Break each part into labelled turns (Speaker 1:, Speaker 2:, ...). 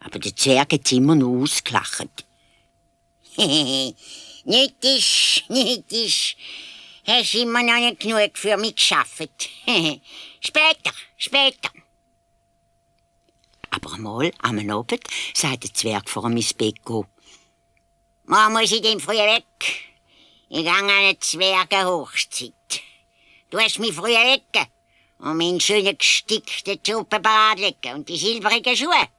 Speaker 1: Aber der Zwerg hat immer noch ausgelacht.
Speaker 2: Nicht ist. Hast immer noch nicht genug für mich geschafft. Später.
Speaker 1: Aber einmal, am Abend, sagt der Zwerg vor ihm ins Bett gehen.
Speaker 2: Morgen muss ich denn früh weg. Ich gehe an eine Zwergenhochzeit. Du hast mich früh wecken und meinen schönen gestickten Schuppenbart legen und die silbrigen Schuhe.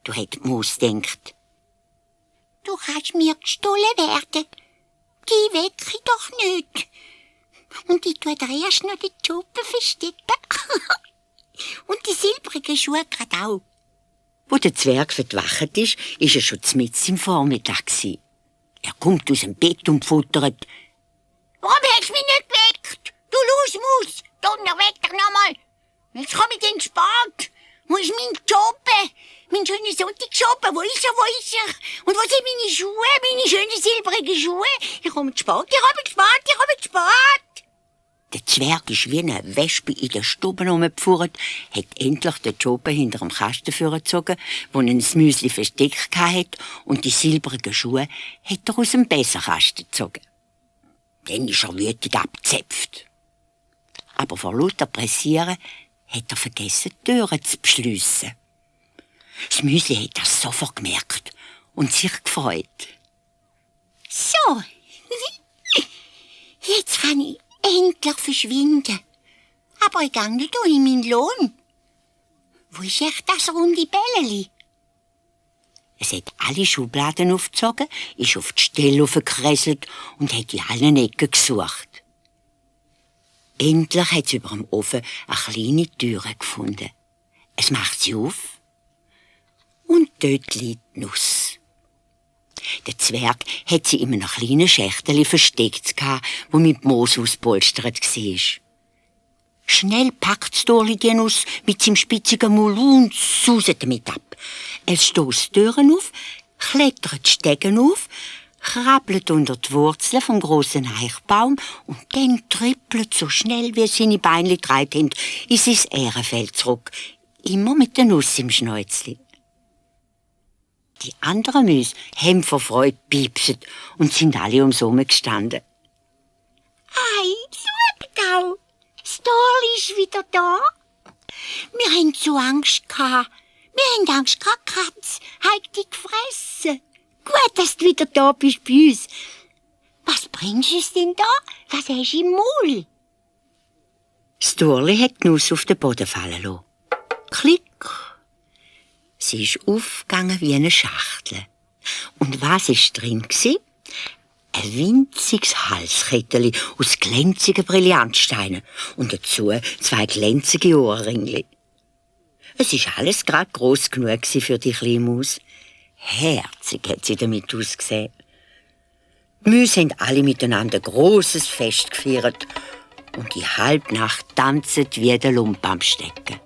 Speaker 1: Du hättest die Maus gedacht.
Speaker 2: Du kannst mir gestohlen werden. Die wecke ich doch nicht. Und ich tue dir erst noch die Schuppen verstecken. Und die silbrigen Schuhe gerade auch.
Speaker 1: Wo der Zwerg verwacht ist, er schon mitten im Vormittag gewesen. Er kommt aus dem Bett und futtert.
Speaker 2: Warum hast du mich nicht geweckt? Du Lausmaus! Donnerwetter nochmal! Jetzt komm ich in den Sport. Wo ist mein Joppe? Mein schöner Sonntagsjoppe? Wo ist er? Und wo sind meine Schuhe? Meine schönen silbrigen Schuhe? Ich komme in den Sport.
Speaker 1: Der Zwerg ist wie eine Wespe in der Stube rumgepfuhrt, hat endlich den Joppe hinter dem Kasten vorgezogen, wo er ein Müsli versteckt hatte, und die silbrigen Schuhe hat er aus dem Besenkasten gezogen. Dann ist er wütig abgezäpft. Aber vor lauter Pressieren hat er vergessen, die Türen zu beschliessen. Das Müsli hat er sofort gemerkt und sich gefreut.
Speaker 2: So, jetzt kann ich endlich verschwinden. Aber ich gehe nicht in meinen Lohn. Wo ist echt das runde Bälleli?
Speaker 1: Es hat alle Schubladen aufgezogen, ist auf die Stelle aufgekresselt und hat in allen Ecken gesucht. Endlich hat sie über dem Ofen eine kleine Türe gefunden. Es macht sie auf und dort liegt die Nuss. Der Zwerg hat sie in einem kleinen Schächtel versteckt, wo mit Moos auspolstert war. Schnell packt das Dorli die Nuss mit seinem spitzigen Maul und sauset damit ab. Es stößt die Türen auf, klettert die Stegen auf, krabbelt unter die Wurzeln vom grossen Eichbaum und dann trippelt so schnell, wie seine Beine getragen haben, in sein Ährenfeld zurück, immer mit der Nuss im Schnäuzli. Die anderen Mäuse haben vor Freude piepset und sind alle ums Herum gestanden.
Speaker 2: Ei, schau, das Dorli ist wieder da. Wir haben so Angst gehabt. Die Katze hat dich gefressen. Gut, dass du wieder da bist bei uns. Was bringst du uns denn da? Was hast du im Maul?
Speaker 1: Das Dorli hat die Nuss auf den Boden fallen lassen. Klick! Sie ist aufgegangen wie eine Schachtel. Und was war drin? Ein winziges Halskettchen aus glänzigen Brillantsteinen und dazu 2 glänzige Ohrringli. Es war alles gerade gross genug für die kleine Maus. Herzig hat sie damit ausgesehen. Die Mäuse haben alle miteinander ein grosses Fest gefeiert und die Halbnacht tanzen wie der Lump am Stecken.